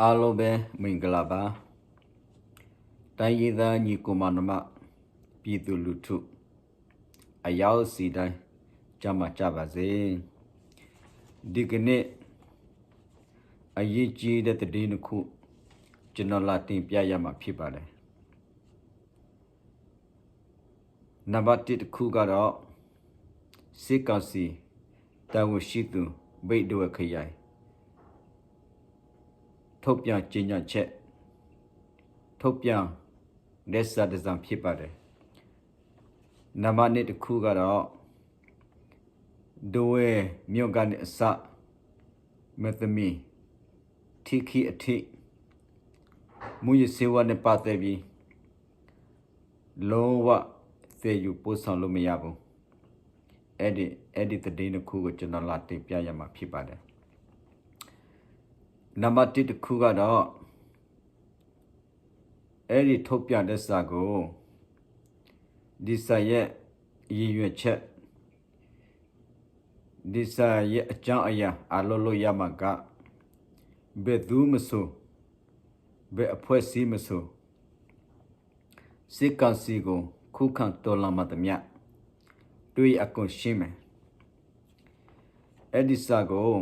အားလုံးပဲမင်္ဂလာပါ တိုင်းရင်းသားညီကိုမောင်နှမ ပြည်သူလူထု အယောက်စီတိုင်း ကျန်းမာကြပါစေ ဒီကနေ့ အရေးကြီးတဲ့သတင်းတစ်ခု ကျွန်တော်လာတင်ပြရမှာဖြစ်ပါတယ် နံပါတ်တစ်တစ်ခုကတော့ စစ်ကောင်စီတာဝန်ရှိသူ ဘိတ်ဒဝဲခရိုင် ထုတ်ပြန်ကြေညာချက် ထုတ်ပြန်တဲ့စာတစ်စောင်ဖြစ်ပါတယ် နံပါတ်နှစ်တစ်ခုကတော့ ဒဝဲမြို့ကနေအစ မသမီထိခိအထိ မူးယစ်ဆေးဝါးနဲ့ပတ်သက်ပြီး လုံးဝသယ်ယူပို့ဆောင်လို့မရဘူး အဲ့ဒီအဲ့ဒီသတင်းတစ်ခုကိုကျွန်တော်လာတင်ပြရမှာဖြစ်ပါတယ် နံပါတ်တစ်တစ်ခုကတော့ အဲ့ဒီထုတ်ပြန်တဲ့စာကို ဒီစာရဲ့ရည်ရွယ်ချက် ဒီစာရဲ့အကြောင်းအရာ အားလုံးလို့ရမှာက ဘယ်သူမဆို ဘယ်အဖွဲ့အစည်းမဆို စစ်ကောင်စီကိုခုခံတော်လှန်မှသမျှ တွေ့အကုန်ရှင်းမယ် အဲ့ဒီစာကို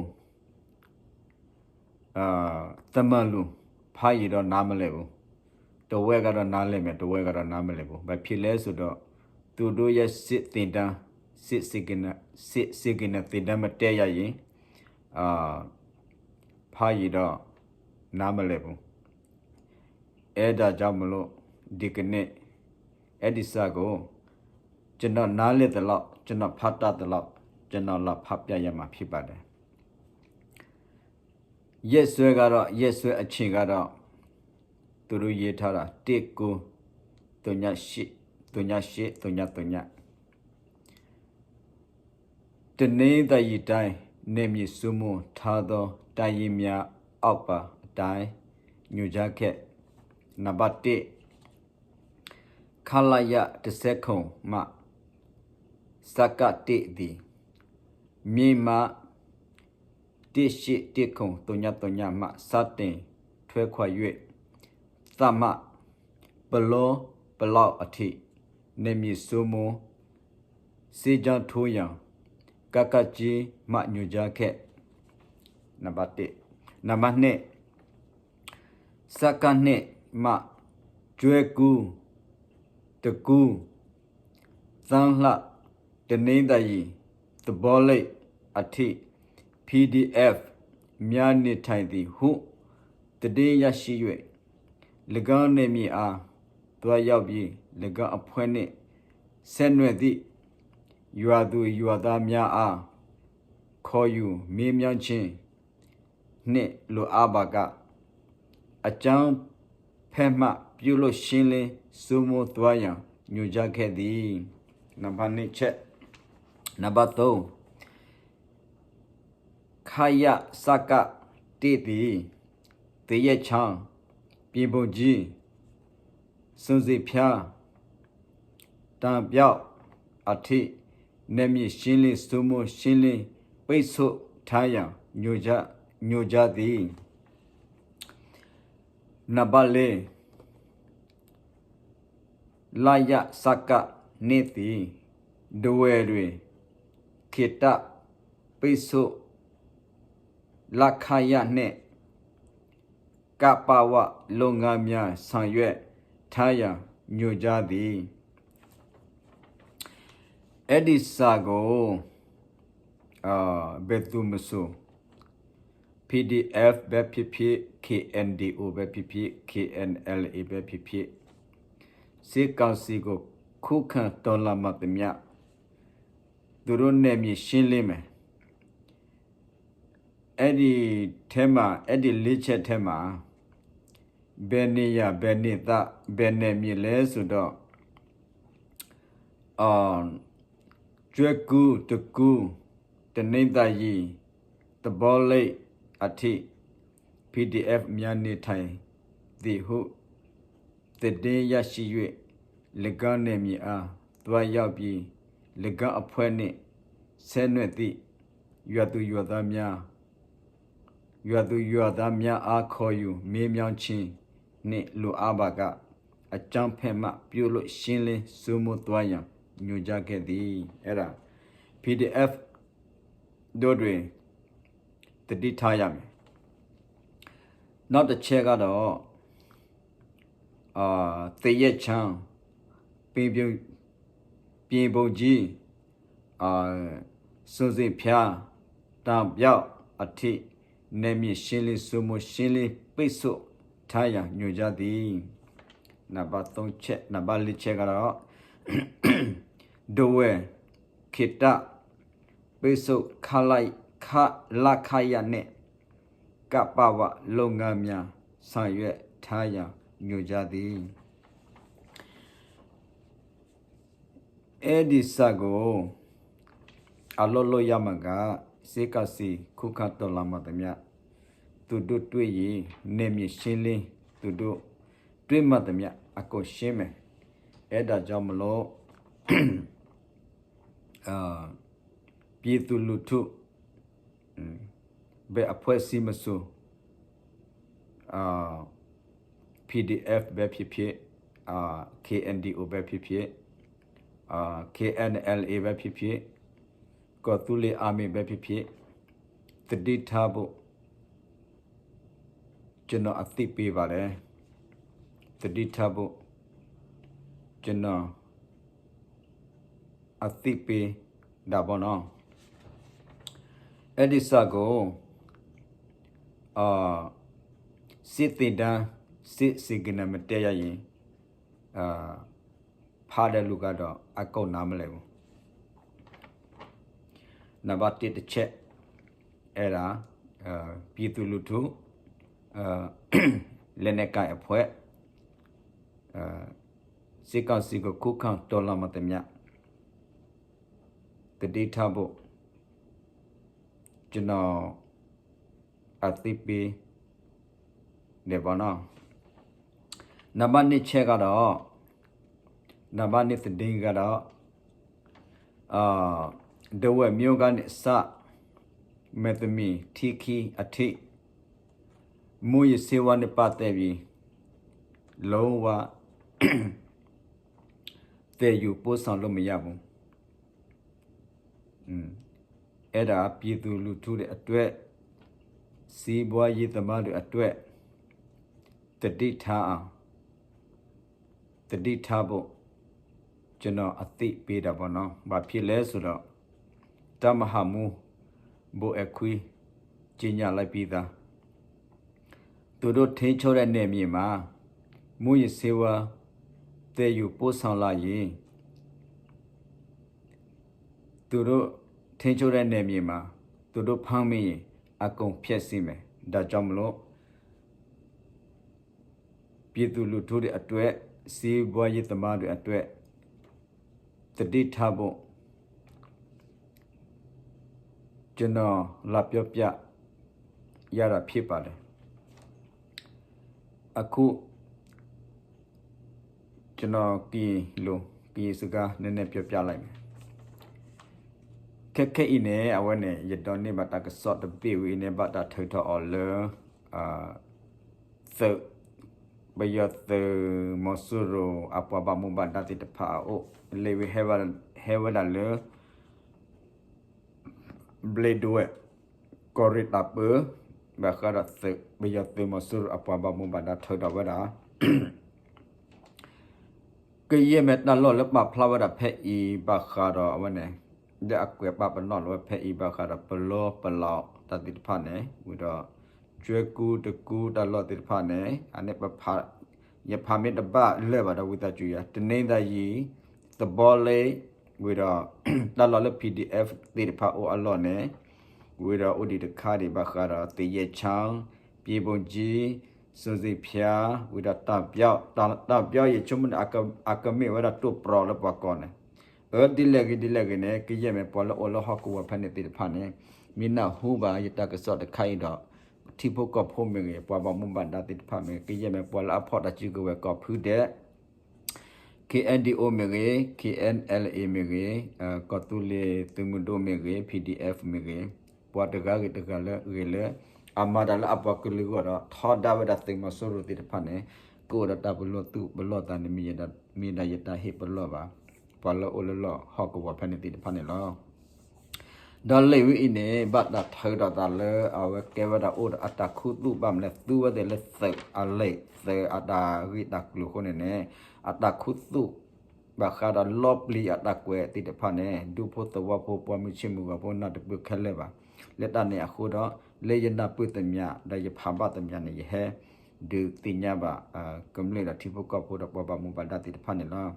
အာသမန်လူဖးရည်တော့နားမလဲဘူး တဝဲကတော့နားလဲမယ် တဝဲကတော့နားမလဲဘူး ဘာဖြစ်လဲဆိုတော့ သူတို့ရဲ့စစ်သင်တန်း စစ်စေကနစစ်စေကနသင်တန်းမတက်ရရင်အာဖးရည်တော့နားမလဲဘူး အဲဒါကြောင့်မလို့ဒီကနေ့အဲ့ဒီစာကိုကျွန်တော်နားလည်သလောက်ကျွန်တော်ဖတ်တတ်သလောက်ကျွန်တော်လာဖတ်ပြရမှာဖြစ်ပါတယ်ရက်စွဲကတော့ရက်စွဲအချိန်ကတော့သူတို့ရေးထားတာတစ်ကိုသူညရှိသူညရှိသူညသူည တနင်္သာရီတိုင်း နယ်မြေစိုးမိုးထားသောတိုင်းရင်းများအောက်ပါအတိုင်း ညွှန်ကြားခဲ့ နံပါတ်တစ် ခလရတစ်ဆယ့်ခုနစ်မှ စကတစ်သည် မြေမှ တစ်ရှစ်တစ်ခုနစ်သုညသုညမှ စတင်ထွဲခွာ၍ သတ်မှတ် ပလောပလောက်အထိ နယ်မြေစိုးမိုး စစ်ကြောင်းထိုးရန် ကကကြီးမှညွှန်ကြားခဲ့ နံပါတ်တစ် နံပါတ်နှစ် စကနှစ်မှ ကျွဲကူ တကူ သန်းလှ တနင်္သာရီ သဘောလိပ်အထိ PDF များနေထိုင်သည်ဟု သတင်းရရှိ၍ ၎င်းနယ်မြေအား သွားရောက်ပြီး ၎င်းအဖွဲ့နှင့် ဆက်နွယ်သည့် ရွာသူရွာသားများအား ခေါ်ယူမေးမြန်းခြင်း နှင့်လိုအပ်ပါက အကြောင်းဖက်မှပြုလုပ်ရှင်းလင်းစိုးမိုးသွားရန်ညွှန်ကြားခဲ့သည်။ နံပါတ်နှစ်ချက် နံပါတ်သုံး ခယစကတစ်သည် သရက်ချောင်း ပြင်ပုံကြီး စွန်စေဖျား တန်ပြောက်အထိ နယ်မြေရှင်းလင်းစိုးမိုးရှင်းလင်းပိတ်ဆို့ထားရန်ညွှန်ကြားညွှန်ကြားသည်။ နံပါတ်လေး လယစကနှစ်သည် ဒဝဲတွင် ခေတ္တပိတ်ဆို့ လခယနှင့် ကပဝလုပ်ငန်းများဆောင်ရွက်ထားရန်ညွှန်ကြားသည်။ အဲဒီစာကို အာဘယ်သူမဆို PDF ပဲဖြစ်ဖြစ် KNDO ပဲဖြစ်ဖြစ် KNLA ပဲဖြစ်ဖြစ် စစ်ကောင်စီကိုခုခံတော်လှန်မှသမျှ သူတို့နယ်မြေရှင်းလင်းမယ်။ အဲ့ဒီထဲမှာအဲ့ဒီလေးချက်ထဲမှာဘယ်နေရာဘယ်နေသားဘယ်နယ်မြေလဲဆိုတော့အာကျွဲကူတကူတနင်္သာရီသဘောလိပ်အထိ PDF များနေထိုင်သည်ဟု သတင်းရရှိ၍ ၎င်းနယ်မြေအားသွားရောက်ပြီး ၎င်းအဖွဲ့နှင့်ဆက်နွယ်သည့်ရွာသူရွာသားများ ရွာသူရွာသားများအား ခေါ်ယူမေးမြန်းခြင်းနှင့် လိုအပ်ပါက အကြမ်းဖက်မှ ပြုလုပ်ရှင်းလင်း ဆွေးနွေးသွားရန် ညွှန်ကြားခဲ့သည် အဲဒါ PDF တို့တွင် သတိထားရမည်. နောက်တစ်ချက်ကတော့ အာ သရက်ချောင်း ပြင်ပြုံ ပြင်ပြုံကြီး အာ စွန်စင်ဖျား တောင်ပြောက်အထိ နယ်မြေရှင်းလင်း ဆွေးနွေးရှင်းလင်း ပိတ်ဆို့ထားရန် ညွှန်ကြားသည်. နံပါတ်သုံးချက် နံပါတ်လေးချက်ကတော့ ဒဝဲ ခေတ္တ ပိတ်ဆို့ ခလ ခ လခယ နှင့် ကပဝ လုပ်ငန်းများ ဆောင်ရွက်ထားရန် ညွှန်ကြားသည်. အဲဒီစာကို အလုပ်လုပ်ရမှာက စစ်ကောင်စီ ခုခံတော်လှန်မှသမျှ သူတို့တွေ့ရင် နယ်မြေရှင်းလင်း သူတို့တွေ့မှသမျှ အကုန်ရှင်းမယ်. အဲဒါကြောင့်မလို့ အာ ပြည်သူလူထု ဘယ်အဖွဲ့အစည်းမဆို အာ PDF ပဲဖြစ်ဖြစ် အာ KNDO ပဲဖြစ်ဖြစ် အာ KNLA ပဲဖြစ်ဖြစ် ကီၢ်သူလ့ၤ Army ပဲဖြစ်ဖြစ် သတိထားဖို့ ကျွန်တော်အသိပေးပါတယ်. သတိထားဖို့ ကျွန်တော် အသိပေးတာပေါ့နော်. အဲဒီစာကို အာ စစ်သင်တန်း စစ်ဆင်ကနမတဲရရင် အာ ဖတ်တဲ့လူကတော့ အကုန်နားမလည်ဘူး. နံပါတ်တစ်တစ်ချက် အဲ့ဒါ အာ ပြည်သူလူထု အာ လက်နက်ကိုင်အဖွဲ့ အာ စစ်ကောင်စီကို ခုခံတော်လှန်မှသမျှ သတိထားဖို့ ကျွန်တော် အသိပေးတယ်ပေါ့နော်. နံပါတ်နှစ်ချက်ကတော့ နံပါတ်နှစ်သတင်းကတော့ အာ ဒဝဲမြို့ကနေစ မက်သ်အမ်ဖီထံ အထိ မူးယစ်ဆေးဝါးနဲ့ပတ်သက်ပြီး လုံးဝ သယ်ယူပို့ဆောင်လို့မရဘူး. အဲ့ဒါပြည်သူလူထုတွေအတွက် စီးပွားရေးသမားတွေအတွက် သတိထားအောင် သတိထားဖို့ ကျွန်တော်အသိပေးတာပေါ့နော်. ဘာဖြစ်လဲဆိုတော့ တပ်မဟာမှူး ဗိုလ်အဲခွံ ကြေညာလိုက်ပြီးသား သူတို့ထိန်းချုပ်တဲ့နယ်မြေမှာ မူးယစ်ဆေးဝါး သယ်ယူပို့ဆောင်လာရင် သူတို့ထိန်းချုပ်တဲ့နယ်မြေမှာ သူတို့ဖမ်းမိရင် အကုန်ဖျက်ဆီးမယ်. ဒါကြောင့်မလို့ ပြည်သူလူထုတွေအတွက် စီးပွားရေးသမားတွေအတွက် သတိထားဖို့ ကျွန်တော်လာပြောပြရတာဖြစ်ပါတယ်. အခု ကျွန်တော်ကရင်လို ကရင်စကားနည်းနည်းပြောပြလိုက်မယ်. ခဲခဲအံၤန့ၣ် အဝဲန့ၣ် ယဒိးန့ၢ်ဘၣ်တၢ်ကစီၣ်တဘ့ၣ်ဝံၤအံၤန့ၣ် ဘၣ်တၢ်ထုးထီၣ်အီၤလၢ သုး ပယီၤသုး မီၤစိရိၤ အပှၤဘၣ်မူဘၣ်ဒါသ့ၣ်တဖၣ်အအိၣ် လၢဝံၤ ဟဲဝဲဒၣ်လၢ ဘျ့ဒဝဲၢ် ကီၢ်ရ့ၣ်တၢ်ပၢ ဘၣ်ဃးဒီးသုး ပယီၤသုးမီၤစိရိၤအပှၤဘၣ်မူဘၣ်ဒါထုးထီၣ်ဝဲဒၣ် ကယဲၢ်မ့ၢ်တၢ်လီၢ်လၢပာ်ဖျါဝဲဒၣ်ဖဲအံၤ ဘၣ်ဃးဒီးအဝဲန့ၣ် လၢအကွဲးပာ်ပနီၣ်လီၤဝဲဖဲအံၤ ဘၣ်ဃးဒီးပလီပလီတၢ်သ့ၣ်တဖၣ်န့ၣ် ဝံၤဒီး ကၠွဲကူတကူတၢ်လီၢ်သ့ၣ်တဖၣ်န့ၣ် အန့ၣ် ယဖးမ့ၢ်တဘၣ်လၢာ်ဘၣ်ဒီး ဝံသးစူၤယၤ တနင်္သာရီ သဘီလ့ ဝံၤဒီး တၢ်လီၢ်လၢ PDF သ့ၣ်တဖၣ်အိၣ်အလီၢ်န့ၣ် ဝံၤဒီးအိၣ်ဒံးတခါဒံး ဘၣ်ဃးဒီးသရက်ချောင်း ပြည်ပြုံကြီး စွန်စင်ဖျား ဝံၤဒီး တောင်ပြောက် တောင်ပြောက် ယဆိကမိၣ်န့ၣ် အကမ့ၢ်ဝဲဒၣ်တိၢ်ပြီလၢပှၤကိးန့ၣ် အၢ ဒ်လဲၣ်ဂ့ၤဒ်လဲၣ်ဂ့ၤန့ၣ် ကယဲၢ်မ့ၢ်ပှၤလၢအိၣ်လၢဟီၣ်ကဝီၤဖဲန့ၣ်သ့ၣ်တဖၣ်န့ၣ် မ့ၢ်နၢ်ဟူဘၣ်ယတၢ်ကစီၣ်တခါအံၤဒီး ထံဖိကီၢ်ဖိမ့ၢ်ဂ့ၤ ပှၤဘၣ်မူဘၣ်ဒါသ့ၣ်တဖၣ်မ့ၢ်ဂ့ၤ ကယဲၢ်မ့ၢ်ပှၤလၢအဖီၣ်တၢ်စုကဝဲၤကီၢ်ဖုဒဲး KNDO မ့ၢ်ဂ့ၤ KNLA မ့ၢ်ဂ့ၤ ကီၢ်သူလ့ၤသုးမုၢ်ဒိၣ်မ့ၢ်ဂ့ၤ PDF မ့ၢ်ဂ့ၤ ပှၤတဂၤဂ့ၤတဂၤလၢဂ့ၤလၢ အမၤတၢ်လၢအပှၤကလုာ်အဂီၢ်ဒီး ထီဒါဝဲဒၣ်သုးမီၤစိရိၤသ့ၣ်တဖၣ်န့ၣ် ကအိၣ်ဒီးတၢ်ပလီၢ်သူၣ်ပလီၢ်သးန့ၣ် မ့ၢ်ဒၣ်ယတၢ်ဟ့ၣ်ပလီၢ်ဘၣ် ပှၤလၢအိၣ်လၢလီၢ်ဟီၣ်ကဝီၤဖဲန့ၣ်သ့ၣ်တဖၣ်န့ၣ်လီၤ. ဒီးလံာ်ဝဲအံၤန့ၣ် ဘၣ်တၢ်ထုးထီၣ်သးလၢအဝဲကဲဝဲဒၣ်အိၣ်ဒီးအတၢ်ခူသူၣ်ဘၣ်မနုၤလဲၣ် သူဝဲသ့ၣ်လၢသုးအလံာ် သုးအတၢ်ဂ့ၢ်တၢ်ကျိၤအဃိန့ၣ်န့ၣ် အတၢ်ခူသူၣ် ဘၣ်ဃးဒီးလီပျံၤအတၢ်ကွဲးသ့ၣ်တဖၣ်န့ၣ် ဒူဖိသဝီဖိပှၤမုၢ်ဆ့ၣ်မုၢ်ဂီၤဖိနၢ်တပၢၢ်ခဲလၢာ်ဘၣ်. လၢတၢ်န့ၣ်အဃိဒီး လၢယနၢ်ပၢၢ်သမျှ ဒီးယဖးဘၣ်သမျှန့ၣ် ယဟဲဒုးသ့ၣ်ညါဘၣ် ကမျၢၢ်ဒီးထံဖိကီၢ်ဖိဒီးပှၤဘၣ်မူဘၣ်ဒါသ့ၣ်တဖၣ်န့ၣ်လီၤ.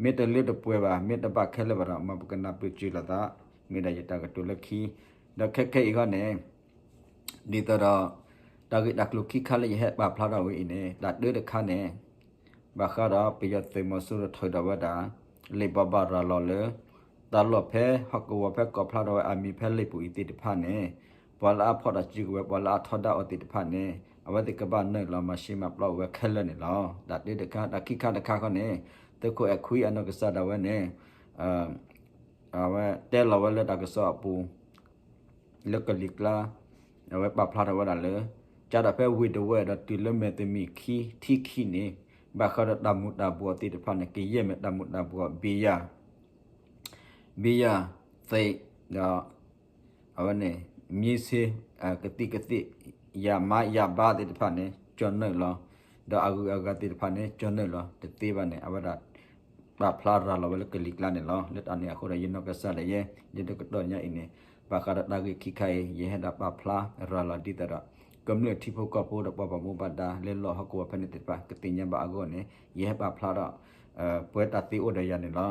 မ့ၢ်တလၢတပှဲၤဘၣ် မ့ၢ်တဘၣ်ခဲလၢာ်ဘၣ်ဒီး မ်ပကနၢ်ပၢၢ်စၢၤလိာ်သး မ့ၢ်ဒၣ်ယတၢ်ကတိၤလၢခံ ဒီးခဲခဲအံၤအဂီၢ်န့ၣ် ဒ်သိးဒီး တၢ်ဂ့ၢ်တၢ်ကျိၤခံခါလၢယဟဲပာ်ဖျါထီၣ်ဝဲအံၤန့ၣ် တၢ်တၢတခါန့ၣ် ဘၣ်ဃးဒီးပယီၤသုးမီၤစိရိၤထုးထီၣ်ဝဲဒၣ် လံာ်ဘိးဘၣ်ရၤလီၤလၢ တၢ်လီၢ်ဖဲဟီၣ်ကဝီၤဖဲကိးဖျါထီၣ်ဝဲအမံၤဖဲလံာ်ပူၤအံၤသ့ၣ်တဖၣ်န့ၣ် ပှၤလၢအဖီၣ်တၢ်စုကဝဲၤ ပှၤလၢအထီဒါအီၤသ့ၣ်တဖၣ်န့ၣ် အဝဲသ့ၣ်ကဘၣ်နုာ်လီၤမၤၡ့မၤပျီဝဲခဲလၢာ်န့ၣ်လီၤ. တၢ်တၢတခါ တၢ်ခံခါတခါဃီန့ၣ် သုးခိၣ်အဲၣ်ခွံအနီၢ်ကစၢ်ဒၣ်ဝဲန့ၣ် အဝဲတဲလီၤဝဲလၢတၢ်ကစီၣ်အပူၤ လၢကလံၤကျါ အဝဲပာ်ဖျါထီၣ်ဝဲဒၣ်လၢ ကၢ်ဒီးဖဲဝ့ၢ်ဒဝဲၢ်ဒီးတုၤလၢမဲာ်တမံၤခံထံခံန့ၣ် ဘၣ်ဃးဒီးတၢ်မူၤတၢ်ဘှီးသ့ၣ်တဖၣ်န့ၣ် ကယဲၢ်မ့ၢ်တၢ်မူၤတၢ်ဘှီး ဘံယၢ် ဘံယၢ်သ့ၣ် ဒီး အဝဲန့ၣ် မံဆ့ ကသံၣ်ကသ့ၣ် ယၢ်မါယၢ်ဘါသ့ၣ်တဖၣ်န့ၣ် ကၠီၣ်နုာ်လီၤ ဒီးအဂုၤအဂၤသ့ၣ်တဖၣ်န့ၣ် ကၠီၣ်နုာ်လီၤတသ့ဘၣ်န့ၣ် အဝဲဒၣ် ပာ်ဖျါရၤလီၤဝဲလၢကလံၤကျါန့ၣ်လီၤ. လၢတၢ်န့ၣ်အဃိဒီး ယနီၢ်ကစၢ်ဒၣ်ယဲ ယတကတီၢ်ညါအံၤန့ၣ် ဘၣ်ဃးဒီးတၢ်ဂ့ၢ်ခံခါအံၤ ယဟဲဒၣ်ပာ်ဖျါရၤလီၤဒ်သိးဒီး ကမျၢၢ်ထံဖိကီၢ်ဖိဒီးပှၤဘၣ်မူဘၣ်ဒါလၢလီၢ်ဟီၣ်ကဝီၤဖဲန့ၣ်သ့ၣ်တဖၣ် ကသ့ၣ်ညါဘၣ်အဂီၢ်န့ၣ် ယဟဲပာ်ဖျါဒီး ပှဲၤတၢ်သ့အိၣ်ဒီးယၤန့ၣ်လီၤ.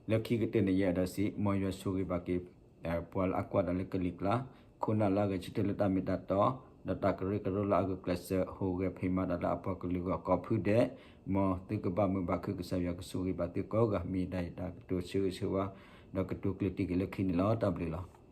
လၢခံကတၢၢ်န့ၣ် ယအဲၣ်ဒိးစံး မ်ယွၤဆိၣ်ဂ့ၤဘၣ်က့ၤ ပှၤလၢအကွၢ်တၢ်လၢကလံၤကျါ ခိၣ်နၢ်လၢအဂဲၤဆၢထၢၣ်လၢတၢ်မ့ၢ်တၢ်တီ ဒီးတၢ်ကရၢကရိလၢအဂုာ်ကျဲးစၢး ဟူးဂဲၤဖံးမၤတၢ်လၢအပှၤကလုာ်အဂီၢ်ကိးဖုဒဲး မ်သုကဘၣ်မုာ်ဘၣ်ခု ကစၢ်ယွၤကဆိၣ်ဂ့ၤဘၣ်သုကိးဂၤ မ့ၢ်ဒၣ်ယတၢ်ကတိၤဆၢဂ့ၤဆၢဝါ ဒီးကတိၤကျၢၢ်တံၢ်က့ၤလၢခံန့ၣ်လီၤ. တၢ်ဘျုးလီၤ.